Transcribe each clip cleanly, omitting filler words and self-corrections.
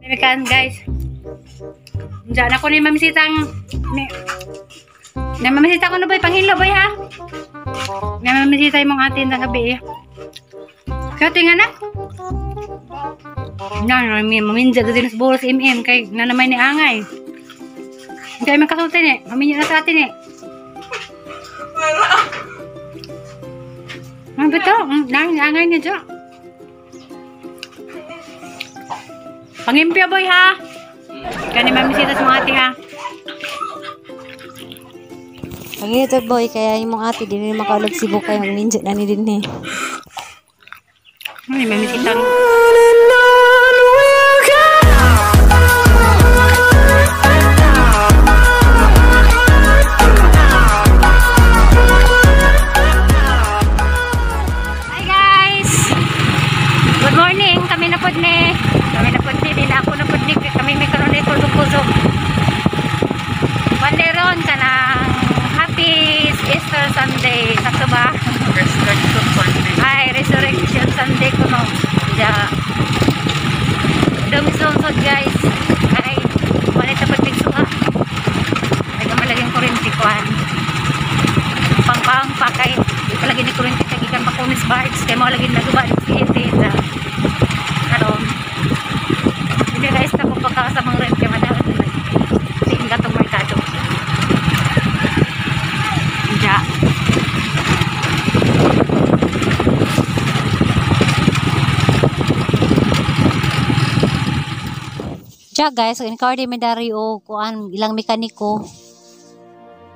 Kan guys. Diyan ako ni mamisitang ni na mamisita ko na boy, panghilo boy ha. Na mamisita imong atin sa gabi eh. Kaya tinga na. Na mi maminja din sa bolos MM kay na namay ni angay. Kay man kasulti ni, maminyo na sa atin eh. Ang bito, nang angay niya dyan. Pangimpyo boy ha. Kani mamisita sa mga ate ha. Pangito boy, kaya imong ate di ni makaulog Cebu kay magminjo na ni dinhi. Ano mamisita? Hi guys. Good morning. Kami na pod ni. Kami na pod ni, di na ako na pod ni. Kami may karon ni kusog-kusog. Panderon kanang Happy Easter Sunday. Sakto ba? Resurrection Sunday. Ay, Resurrection Sunday ko no. Ja. Dumisonsod guys. Ay, wala tapat tigsuha. Ay, kamalaging kurinti kuan. Pangpang pa kay di pa lagi ni kurinti kay gikan pa kunis barks kay mao lagi naguba ni sa karon. Hindi guys na ko pagka sa mga rent kay madawat na. Tingga tong merkado. Ja. Ja guys, so in-car di mi dari o kuan ilang mekaniko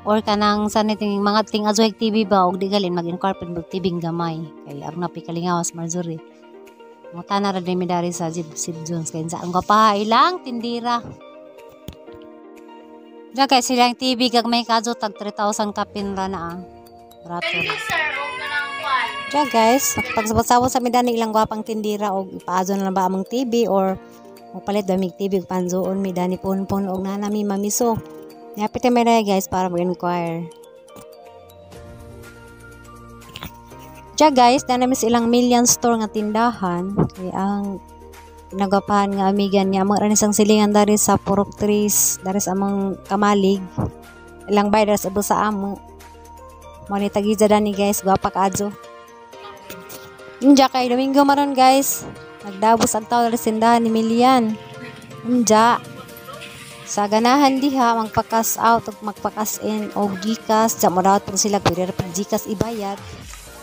or kanang sa niting mga ting azuhig TV ba og di galin mag-inquire pud mag TV gamay kay aron na pikalingawas Marjorie. Muta na ra di mi dari sa Jib Jones kay sa ang gwapaha ilang tindira. Ja guys, silang TV gagmay kadto tag 3,000 kapin ra na ang barato. Thank you sir, og kanang kwan. Ja guys, pagsabot-sabot sa mi dani ilang gwapang tindira og ipaadyo na lang ba among TV or mopalit ba mig TV ug panzoon mi dani pon-pon og naa nami mamiso. Niapit mi dani guys para mag-inquire. Ja guys, naa nami sa ilang million store nga tindahan kay ang pinagwapahan nga amigan niya among ranisang silingan dari sa Purok 3, dari sa among kamalig. Ilang bayad sa sa amo. Mo ni tagija dani guys, gwapa kaadyo. Unja kay Domingo maron guys. Nagdabos ang tao sa tindahan ni Milian. Unja. Sa ganahan diha magpa-cash out ug magpa-cash in og GCash, ja mo dawat pud sila pwede ra pud GCash ibayad.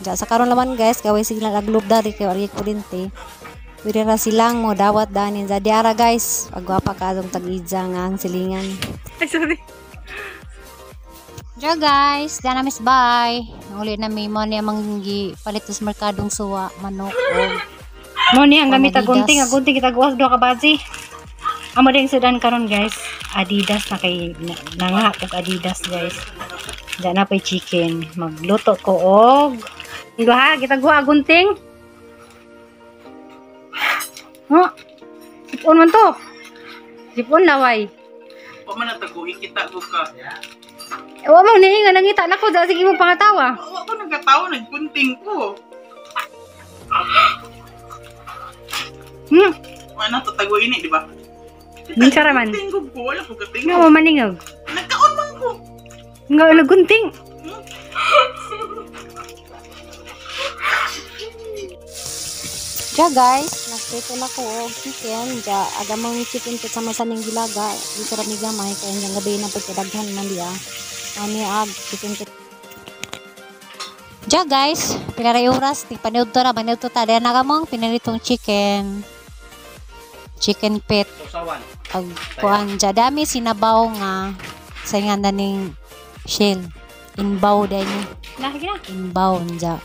Ja sa karon laman guys, gaway sila naglob dari kay wala kuryente. Pwede ra silang mo dawat dani. Ja diara guys, pagwapa ka adong tag-ija nga ang silingan. Ay, sorry. Ja guys, dana miss bye. Uli na mi mo ni amang gipalit sa merkadong suwa manok og Mo ni ang gamit Adidas. gunting, ang gunting kita guwas do ka baji. Amo ding sudan karon guys, Adidas na kay nanga og Adidas guys. Diyan na pay chicken. Magluto ko og duha kita guwa gunting. Oh. Sipon man to. Sipon laway. Wa man nataguhi kita ko ka. Eh, wa mo ni nga nangita nako da sige mo pangatawa. Wa ko nagkatawa, nagkunting ko. Wa na tataguhi ni, di ba? Minsa ra man. Nagkunting ko ko, wala ko katingog. Nga mo maningog. Nagkaon man ko. Nga nagunting. Ja guys, nagprito na ko og chicken. Ja agamang chicken kit sama sa ning gilaga. Dito ra mi gamay kay hanggang gabi na pagkadaghan man diya. Ani ag chicken kit. Ja guys, pila ra oras ti paniudto ra paniudto ta diha na kamong pinalitong chicken. Chicken pit. Ag kuan ja dami sinabaw nga sa nga ning shell. Inbaw dai ni. Nah, sige na. Inbaw ja.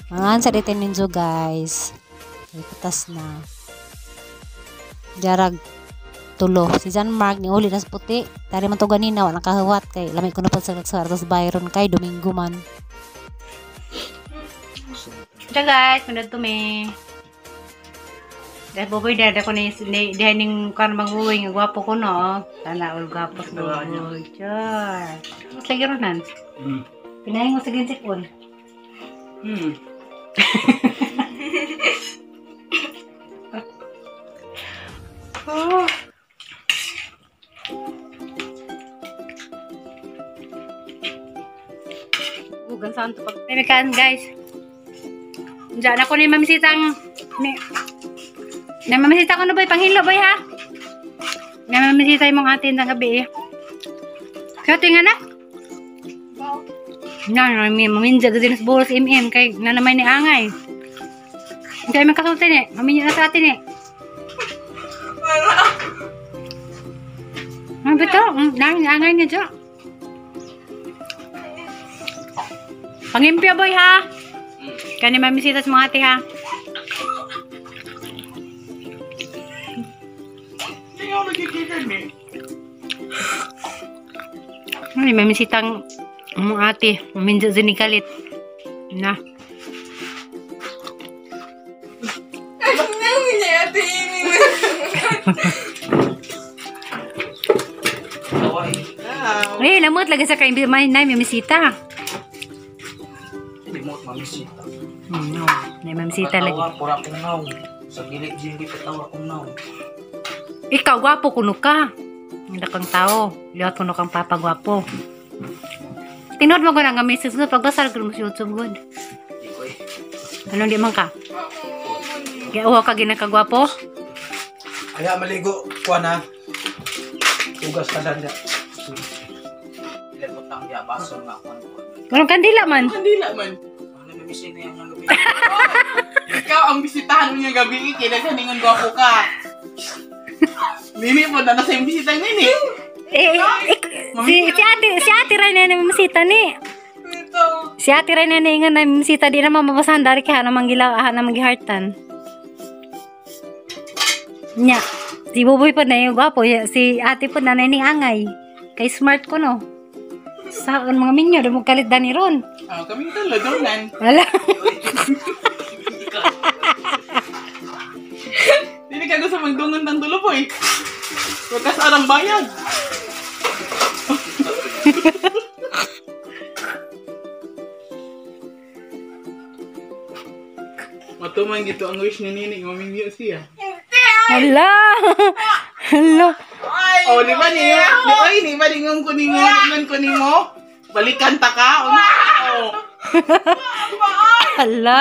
Mangan sa dito ninyo guys. Ay, putas na. Jarag tulo. Si John Mark ni uli nas puti. Tari man to ganina wa nakahuwat kay lamig ko na pud sa sa Byron kay Domingo man. Ja guys, manad to me. Dahil buboy dahil ako ni diha ning kan magbuboy nga gwapo ko no. Tana ul gwapo sa buboy. Char. Mas lagi ronan. Pinahin mo sa ginsipon. Bugan saan to pag kan guys. Diyan ako ni mamisitang ni mamisita ko na boy, panghilo boy ha. Namamisita yung mga atin ng gabi eh. Kaya tinga na. Na, maminja din sa bulos MM kay na naman ni angay. Kaya may kasulti ni, maminyo na sa atin eh. Ano ba ito? Nang angay niya dyan. Pangimpya boy ha. Kaya ni mamisita sa mga ate ha. Hindi ako nagkikikan eh. Ay, mamisitang mga ate. Maminja din ni kalit. Na. Eh, lamot lagi sa kay may nay mamisita. Hindi mo mamisita. No, nay mamisita lagi. Pura kong naw. Sa gilid din patawa kong naw. Ikaw gwapo kuno ka. Hindi kang tao. Liwat kuno kang papa gwapo. Tinod mo ko na nga message ko pagbasal ko mo sa YouTube good. Di ko eh. Anong di man ka? Kaya uwa ka ginakagwapo? Kaya maligo kuha na. Ugas ka danda. Ilan mo tang ya baso nga kuan ko. Walang kandila man. Kandila man. Ano mamisita na yung gabi? Ikaw ang bisitahan mo niya gabi, kaya kaningon gwapo ka. Nini po na nasa yung bisita nini. Eh, si ate rin na namisita ni. Si ate rin na ingon na namisita di naman mabasahan dari kaya namang gilaw, aha namang gihartan. Nya, si Buboy po na yung gwapo, si ate po na ning angay. Kay smart ko no. Saan mga minyo, di mo kalit dani ron. Ah, kaming talo, donan. Wala. Dili ka gusto magdungan ng tulo po eh. Huwag ka sa arang bayad. Matuman gito ang wish ni Nini, mamingyo siya. Hala. Hala. Oh, di ba niyo? Di ay, di ba ningon ko nimo, ningon ko nimo? Balikan ta ka. O, oh. Hala.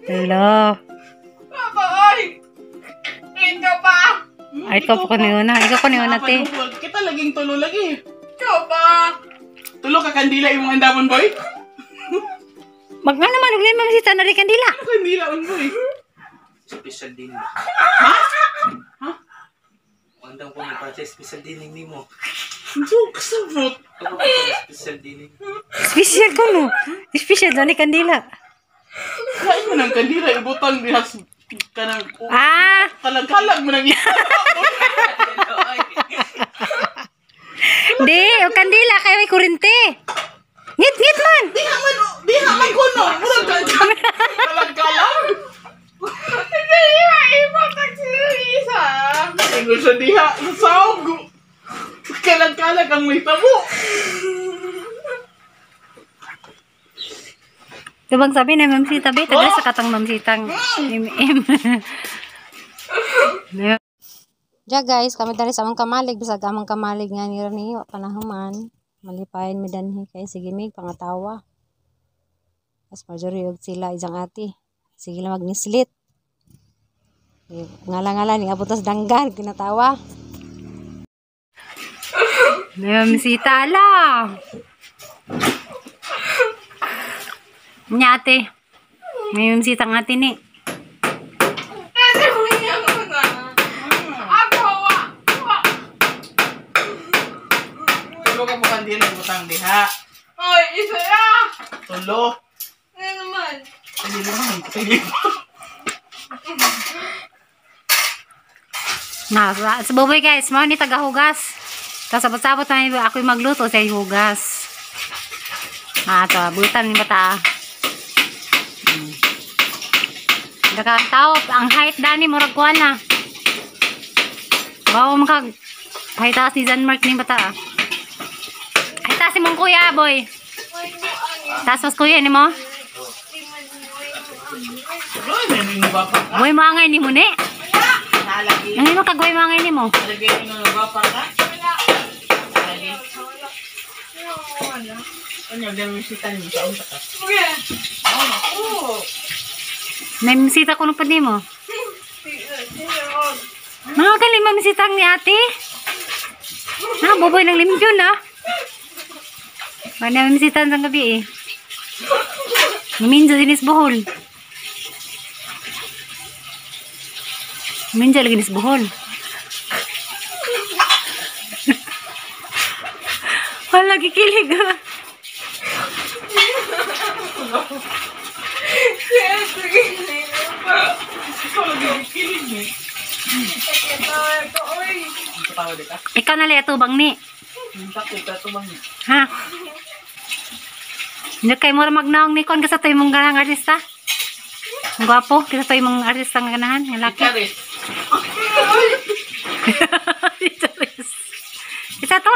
Hala. Ikaw pa! Ay, ikaw po ni una. Ikaw po ni una, te. Kita laging tulo lagi. Ikaw pa! Tulo ka kandila imong andamon, boy. Mag nga naman, huwag na yung mamisita na rin kandila. Kandila on, boy. Special din. Ha? Ha? Andang ko ni para sa special dining nimo. Joke sa bot. Special dining. Special ko no. Special na ni kandila. Kain mo ng kandila, ibutang dihas kanang Ah! kalag-kalag mo nang Di, o kandila kay may kurente. Ngit-ngit man. Diha man kuno. Murag kalag-kalag. Hindi, iba-iba si Luisa. Ingon siya diha sa sawg. Kalag-kalag ang may tabo. Diba sabi na Ma'am Sita, be, tagal sa katang Ma'am Sitang MM. Ja guys, kami dali sa among kamalig bisag among kamalig nga ni ni wa panahuman. Malipayon mi danhi kay sige mig pangatawa. As majority og sila isang ate. Sige lang magnislit. Ngala-ngala ni abot tas danggan kinatawa. Ma'am Sita la. Nya ate. May Ma'am Sita nga ate ni. Kasi humiyak ko na. Ako, wa! Wa! Tulo ka mo kandila ibutang diha. Oy, isa na! Tulo. Ano naman? Kandila man, kandila. Na, sa buboy guys, mao ni tagahugas. Kasabot-sabot na ako'y magluto sa hugas. Ah, to, butan ni bata. Daghang tao, ang height dani murag kuan na. Bawo makag height taas ni Zanmark ni bata. Ay taas mong kuya, boy. Taas mas kuya ni mo. Boy mo angay ni mo ni. Nalagi. Ang imo kagway mga ini mo. Nalagi yung nga pa ka? Wala. Nalagi. Wala. Wala. Ano yung gamitan mo sa unsa ka? Okay. Oo. Namisita ko nung pa nimo. Mga kalima misitang ni ate. Na, buboy ng limyon na. Wala misitan sa gabi eh. Minjo dinis Bohol. Minjo lagi nis Bohol. Wala kikilig ah. Ikaw lagi kilig ni. Ito di ka. Ikaw na lang atubang ni. Minta ko ikaw tubang ni. Ha? Hindi kay mo magnaong ni kon kasi to'y mong ganang artista. Ang gwapo, kasi to'y mong artista nga ganahan, nga laki. Charis. Charis. Isa to?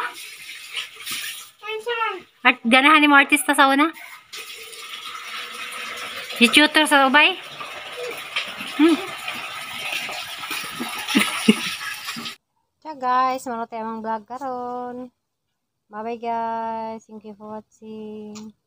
Art, ganahan ni mo artista sa una? Si tutor sa ubay? Ciao guys, mano tayo amang vlog karon. Bye bye guys. Thank you for watching.